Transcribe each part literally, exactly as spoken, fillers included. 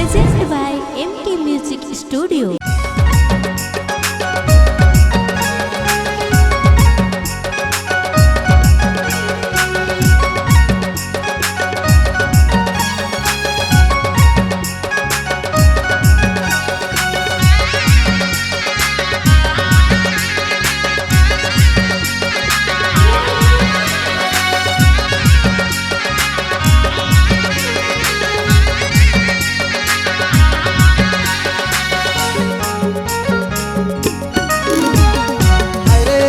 Present by M K Music Studio. हाय रे,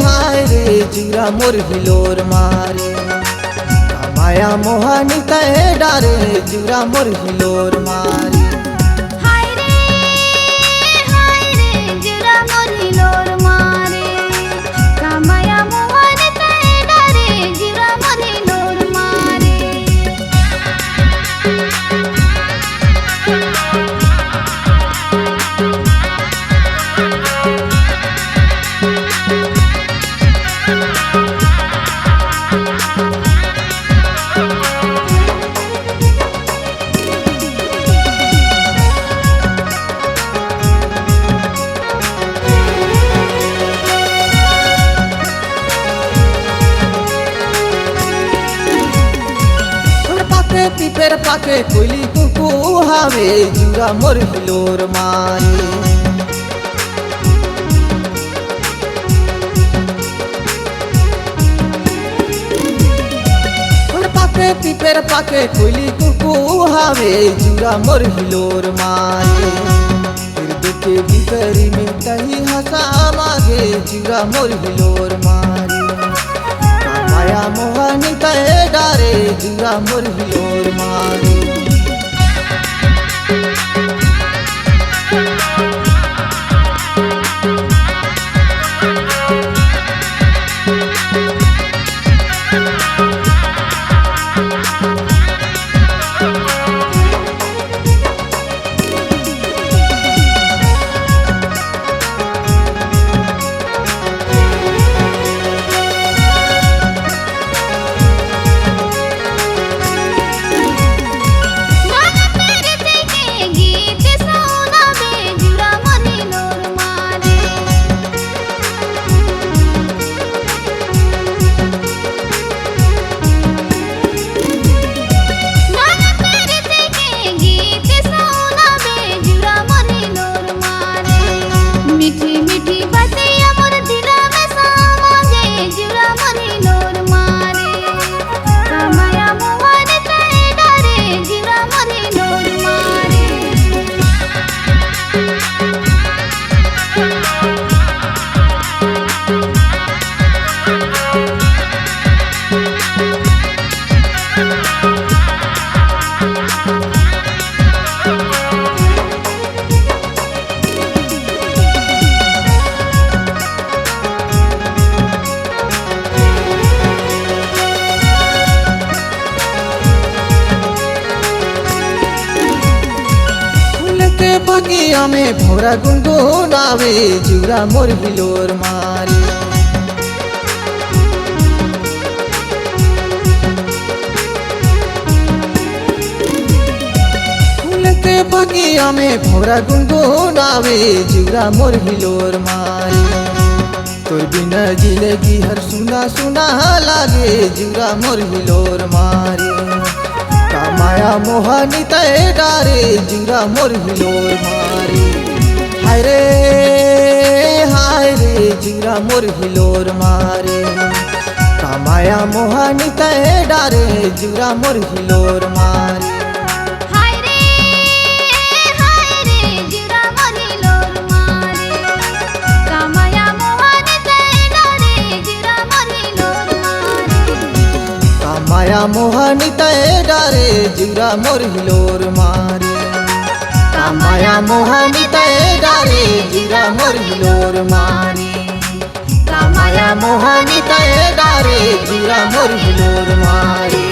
हाय रे, जुरा मोर हिलोर मारे। का माया मोहनी तय डारे, जुरा मोर हिलोर मारे। हाय रे, हाय रे, जुरा मोर हिलोर मारे। का माया मोहनी तय डारे, जुरा मोर हिलोर मारे। पाके पिपर पाके कोइली कुकु हावे जुरा मोर हिलोर मारे। पाके पिपर पाके कोइली कुकु हावे जुरा मोर हिलोर मारे। फिर दुखे भीतरी में तही हंसा मागे जुरा मोर हिलोर मारे। का माया मोहनी तय डारे जुरा मोर हिलोर मारे। मीठी मीठी बतिया मोर दिला में समा गे जुरा मोर हिलोर मारे। का माया मोहनी तय डारे जुरा मोर हिलोर मारे। फूल के बगिया में भौरा गुनगुनावे जुरा मोर हिलोर मारे। फूल के बगिया में भौरा गुनगुनावे जुरा मोर हिलोर मारे। तोर बिना जिंदगी हर सुना सुना लागे जुरा मोर हिलोर मारे। का माया मोहनी तय डारे जुरा मोर हिलोर मारे। हाय रे, हाय रे, जुरा मोर हिलोर मारे। का माया मोहनी तय डारे जुरा मोर हिलोर मारे। हाय रे, हाय रे, जुरा मोर हिलोर मारे। का माया मोहनी तय डारे जुरा मोर हिलोर मारे। का माया मोहनी तय डारे जुरा मोर हिलोर मारे। का माया मोहनी तय डारे जुरा मोर हिलोर मारे। का माया मोहनी तय डारे जुरा मोर हिलोर मारे।